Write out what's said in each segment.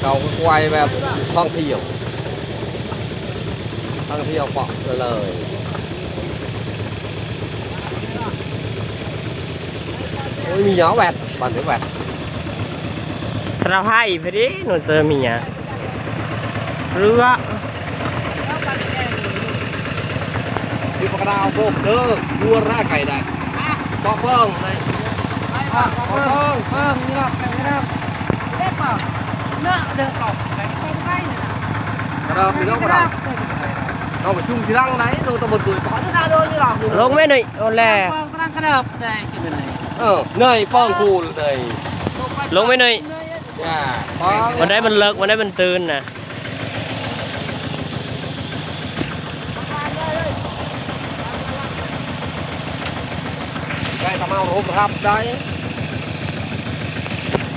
ເຂົາກະໄກວແບບທ່ອງທ່ຽວ ທ່ອງທ່ຽວເກາະເລີຍ. ໂອ້ຍ ມີຫຍັງແວັດ ບ້ານນີ້ແວັດ ສະລະໄພພໍດີໂນເຕີເມຍ ເຫຼືອ ຢູ່ປາກກະດາວໂບກເດີ ບົວຣາໄກ່ໄດ້ ປອກເບິ່ງໄດ້ ປອກເບິ່ງ ເບິ່ງນີ້ລະ ໄກ່ນີ້ລະ ເນາະ ເດີນອອກໄປ ໄປໄປນີ້ນະ ກະດາບນີ້ເນາະ ກະດາບ ເຮົາໄປຊຸມທີຫຼັງໄດ້ ລົງຕະບົນຕຸຍ ປອກເດີນໜ້າເດີນນີ້ລະ ລົງແມ່ໜ້ອຍ ໂອແລ ປອກກະດາບໄດ້ ເອີ ເນີຍ ປອງຄູນເນີຍ ລົງໄປໜ້ອຍ ມັນໄດ້ມັນເລິກ ມັນໄດ້ມັນຕື່ນນະ ໄດ້ຕະເມົາໂຮມຮັບໄດ້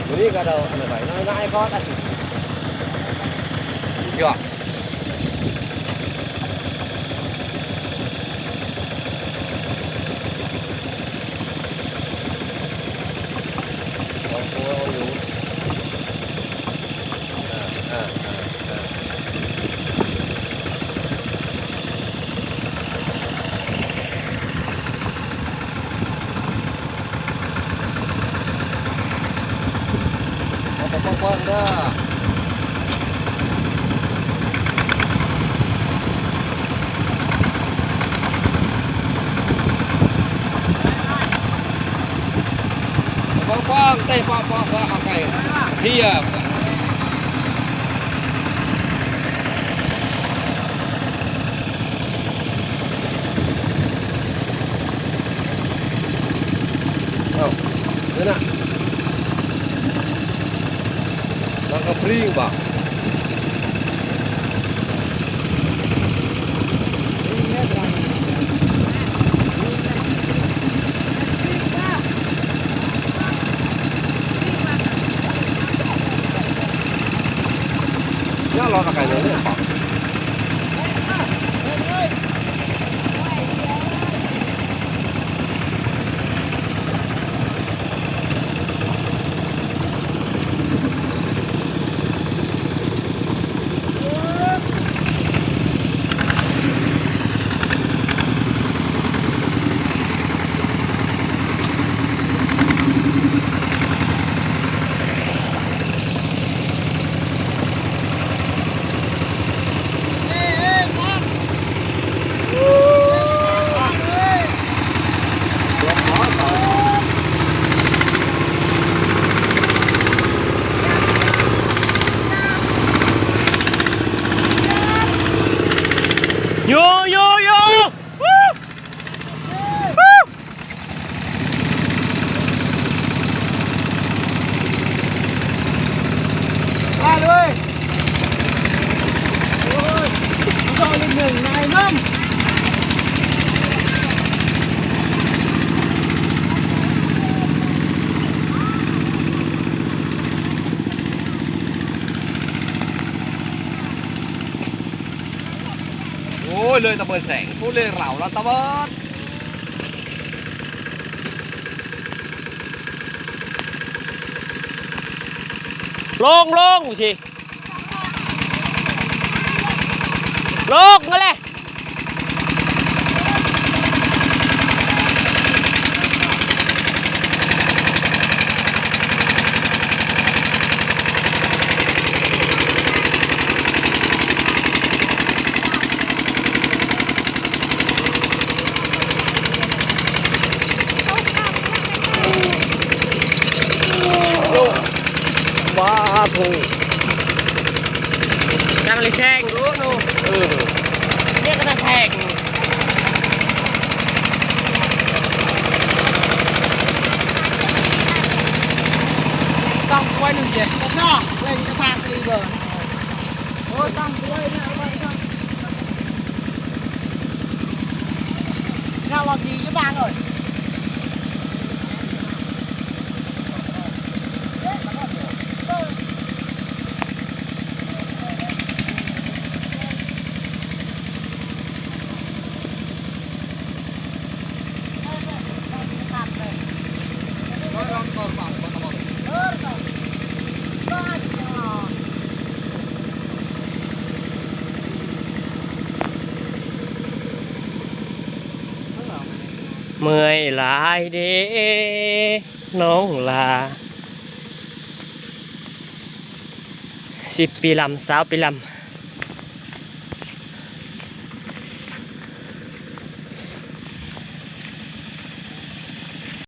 ມື້ນີ້ກະເດີນໄປໜ້ອຍໆ ກໍໄດ້ ຍອດ. ເອົາໄປກວ້າງໆເດີ ກວ້າງໆ ເຕະເປາະໆ ເອົາໄກ່ທຽບ. ເອົ້າ ເດີນນະ ມັນກະບຣິງບໍ ຢ່າລໍນະໄກ່ເລີຍ. ໂຍ ໂຍ ໂຍ ມາເລີຍ ໂອ້ຍ ເຈົ້າອີກໜຶ່ງນາຍນຳ. ໂອ້ຍ ເລີຍຕະເບີດແສງ ໂອ້ ເລີຍເຫຼົ່າລະຕະເບີດ. ລົງ ລົງຊິ ລົງຫັ້ນແຫຼະ. ໂອ້ ວ້າໂທ້ ກຳລັງແຊງຢູ່ເນາະ ເອີ ເນຍກຳລັງແຊງ ຕ້ອງຊ່ວຍໜຶ່ງເດ ເນາະ ເວີຍ ກະຊາກະລີເບີ ໂອ້ຍ ຕ້ອງຊ່ວຍເນຍ ເນາະ ວ່າດີຢູ່ຕ່າງເອີຍ. ເອີ ລອງ ລອງ ລອງ ລອງ. ເມື່ອຍຫຼາຍເດ້ນ້ອງຫຼ້າ ສິບປີລຳ ຊາວປີລຳ